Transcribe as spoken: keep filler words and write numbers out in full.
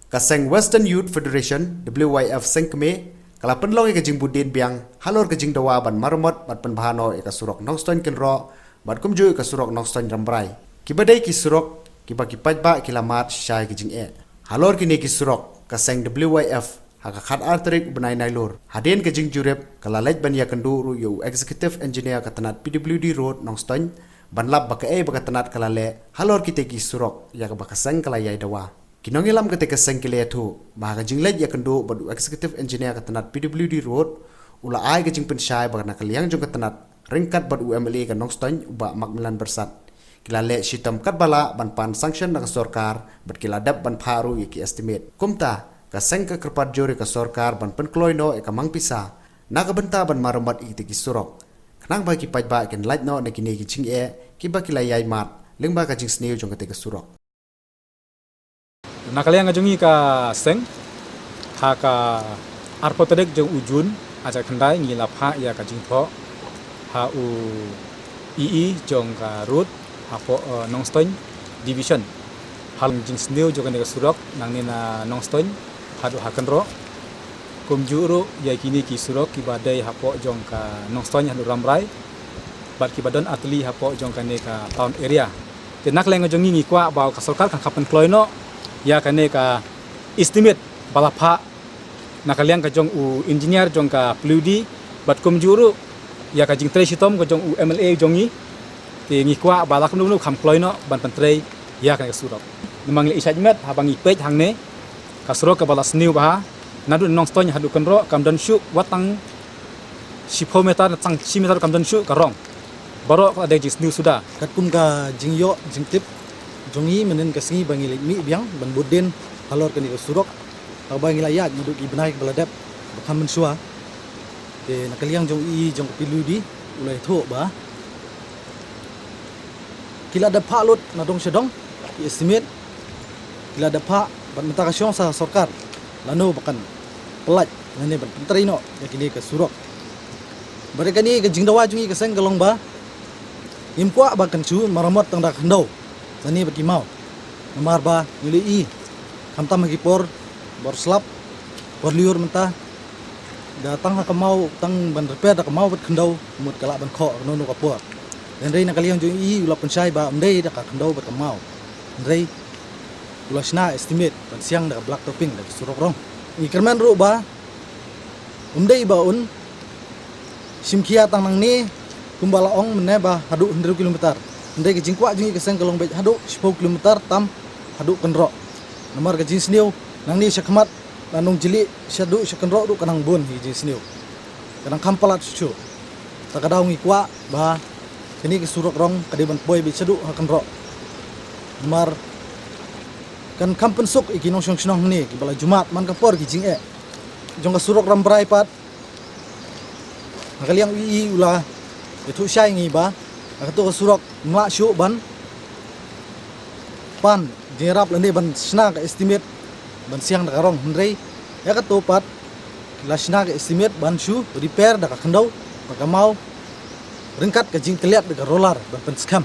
Ka seng Western Youth Federation, W Y F Sengkmie, ka la pynlong ïa ka jingbud dien biang halor ka jingdawa ban maramot bad pynbha noh ïa ka surok Nongstoiñ Kynroh bad kumjuh ïa ka surok Nongstoiñ Rambrai. Kiba dei ki surok kiba ki paidbah ki la mad shisha ïa ka jingeh. Halor kine ki surok, ka seng W Y F ha ka khatar tarik u bnai Nailur, hadien ka jingjurip, ka la leit ban ïakynduh ruh ïa u Executive Engineer ka tnat P W D Road Nongstoiñ ban lap ba kaei ba ka tnat ka la leh halor kitei ki surok ïa kaba ka seng ka la ïai dawa. Ki nongïalam katei ka seng ki la ïathuh ba ha ka jingleit ïakynduh bad u Executive Engineer ka tnat P W D Road, u la ai ka jingpynshai ba na ka liang jong ka tnat, ryngkat bad u M L A ka Nongstoiñ, u Bah Macmillan Byrsat, ki la leh shitom katba lah ban pan sanction na ka sorkar bad ki la dep ban phah ruh ïa ki estimate. Kumta, ka seng ka kyrpad jur ïa ka sorkar ban pynkloi noh ïa ka mang pisa na ka bynta ban maramot ïa kitei ki surok, khnang ba ki paidbah kin lait noh na kine ki jingeh kiba ki la ïai mad lyngba ka jingsniew jong katei ka surok. Na ka liang ka jong ngi ka seng, ha ka arphew tarik jong u June, ar hajar khyndai, ngi la phah ïa ka jingthoh ha u E E jong ka road hapoh, eh, Nongstoiñ Division, halor jingsniew jong kane ka surok nangne na Nongstoiñ haduh ha Kynroh. Kumjuh ruh ïa kine ki surok kiba dei hapoh jong ka Nongstoiñ haduh Rambrai bad kiba don artylli hapoh jong kane ka town area. Te na ka liang ka jong ngi, ngi kwah ba ka sorkar kan kham pynkloi noh ïa kane ka estimate ba la phah na ka liang ka jong u engineer jong ka P W D bad kumjuh ruh ïa ka jingtrei shitom ka jong u M L A jong ngi. Te ngi kwah ba la kumno kumno kham kloi noh ban pyntrei ïa kane ka surok. Namar ngi la i shaid met haba ngi peit hangne, ka surok kaba la sniew bha naduh Nongstoiñ haduh Kynroh kam don shuh wat tang shiphew meter, tang shi meter kam don shuh ka rong. Baroh ka la dei jingsniew suda. Katkum ka jingïoh jingtip jong ngi mynhynnin ka sngi ba ngi leit mih biang ban bud dien halor kane ka surok, haba ngi la ïaid naduh ki bnai kiba la dep ba kham mynshuwa. Te na ka liang jong i jong ka P W D u la ïathuh ba ki la dep phah lut na dong sha dong ki estimate, ki la dep phah bad mynta ka shong sa sorkar lano ba kan pyllait lane ban pyntrei noh ïa kine ka surok. Bad ïa kane ka jingdawa jong ngi ka seng ka long ba ngim kwah ba kan shu maramot tang da ka khyndew lane bad ki maw. Namar ba ngi la i khamtam ha ki por bor slap, por lyiur mynta, da tang ha ka maw, tang ban repair da ka maw bad khyndew, mut ka lah ban khoh kano kano ka por. Hynrei na ka liang jong i u la pynshai ba ym dei da ka khyndew bad ka maw. Hynrei u la shna estimate ban siang da ka black topping da ka surok rong. Ngi kyrmen ruh ba ym dei ba un shim khia tang nangne kumba la ong mynne ba haduh hynriew kilometer. Hynrei ka jingkwah jong ngi ka seng ka long beit haduh shiphew kilometer tam haduh Kynroh. Namar ka jingsniew nangne sha khmat na Nongjylli shaduh sha Kynroh ruh ka nang bun hi jingsniew, ka nang kham palat shuh shuh. Ta ka daw ngi kwah ba kane ka surok rong ka dei ban poi beit shaduh ha Kynroh. Namar kan kham pynsuk ïa ki nongshong shnong hangne kiba la ju mad man ka por ki jingeh. Jong ka surok Rambrai pat, na ka liang i u la ïathuh shai ngi ba ha kato ka surok ym lah shuh ban pan jingïarap lane ban shna ka estimate ban siang da ka rong, hynrei ïa kato pat la shna ka estimate ban shu repair da ka khyndew bad ka maw, ryngkat ka jingkylliat da ka roller ban pynskhem.